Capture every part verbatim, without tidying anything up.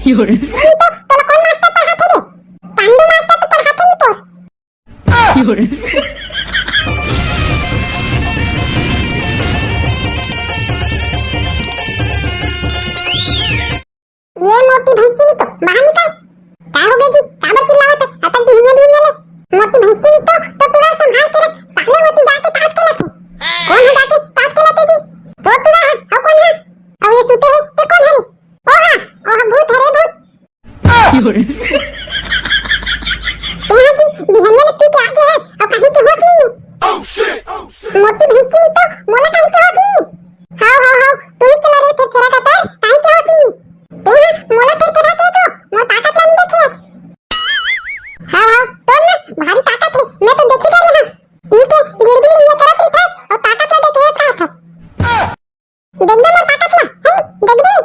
नहीं तो तोला कौन मास्टर पढ़ाथे रे? पांडु मास्टर तो पढ़ाथे निपोर। ये मोटी भैंसी नहीं तो बाहर निकल। का हो गया जी? काबर चिल्लावत है? अतक बिहिया बिहिया ले। मोटी भैंसी नहीं तो, तो टुरा संभाल के रख। साले होती जाके ताश खेलत है। कौन है जाके ताश खेलत है जी? तो टुरा है, और कौन है? और ये सुते है, ते कौन है रे? ओ हाँ, ओ हाँ, भूत है रे, भूत। ते हाँ जी, बिहनिया ले पी के आगे है, और कहीं के होश नहीं है। मोटी भैंसी नहीं तो, मोला कहीं के होश नहीं। हाव, हाव, हाव, तू ही चला रे, फिर तेरा कतर, कहीं के होश नहीं। ते हाँ, मोला फिर तेरा के जो, मोर ताकत ला नहीं देखे आज। हाव, हाव, तोर ना भारी ताकत है, मैं तो देखी जा रही हूँ। पी के गिड़गिड़ ये करत रही था, और ताकत ला देखे आज का था। देख दे मोर ताकत ला, हे, देख दे।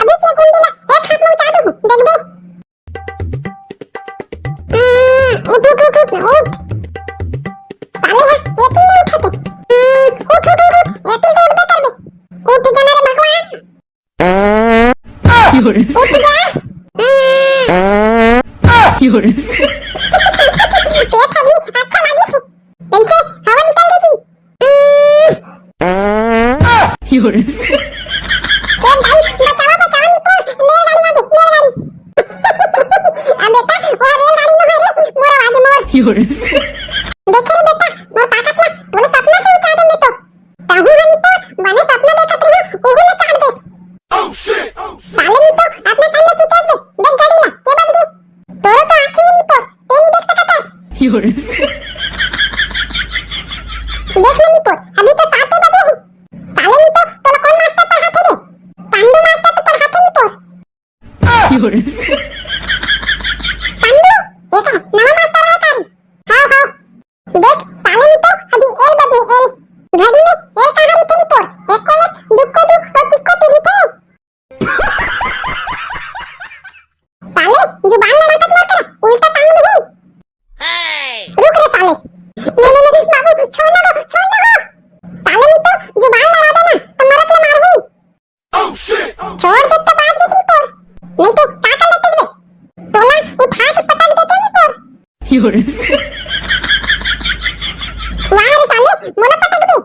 अभी के गुंडी ला एक हाथ में उठा दूँ, देख दे। हम्म, उठ, उठ, उठ, उठ, उठ। साले हा, ये तीन नहीं उठाते। हम्म, उठ, उठ, उठ, उठ, ये तीन तो उठबे करबे। उठ जाना रे भगवान। उठ जा। हम्म। पेट अभी अच्छा लागे से। कैसे हवा निकल गई थी? ए भाई, बचावा, बचावा, निपोर, रेलगाड़ी आ गई, रेलगाड़ी। आ बेटा, वो रेलगाड़ी में है रे, मोर आवाज मोर। देखे रे बेटा, मोर ताकत ला, तोला सपना से उठा देंगे तो। तहू हा निपोर, बने सपना देखत रहे, ओहू ले चाट देस। साले निपोर, अपना टाइम में सुते बे, देख घड़ी ला, के बज गई? तोरो तो आँखी ही निपोर, ते नहीं देख सकत हस। देख ना निपोर, अभी तो साते बजे है। साले निपोर, तोला कौन मास्टर पढ़ाथे रे? पांडु मास्टर तो पढ़ाथे निपोर। पांडु, ये का नवा मास्टर है का रे? हाव, हाव। देख, साले निपोर, अभी एल बजे, एल। घड़ी में एल कहाँ रहिथे निपोर? एको एक, दुक्को दू, और तिक्को तीन रहिथे। साले, जुबान लड़ाकत मत कर, उल्टा टांग दूँ। रुक रे साले। नहीं, नहीं, नहीं, बाबू, छोड़ ना गो, छोड़ ना गो। साले निपोर, जुबान लड़ा देना, तो मरत ले मारहूँ। छोड़ दे तो बाज गई निपोर। नहीं तो का कर लेते बे? तोला उठा के पटक देते निपोर। वाह रे साले, मोला पटक दे।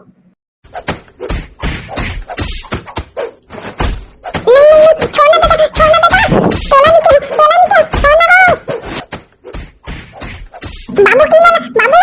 नहीं, नहीं, नहीं, छोड़ ना बेटा, छोड़ ना बेटा। तोला नहीं क्या, तोला नहीं क्या, छोड़ ना गो। बाबू की बोला, बाबू।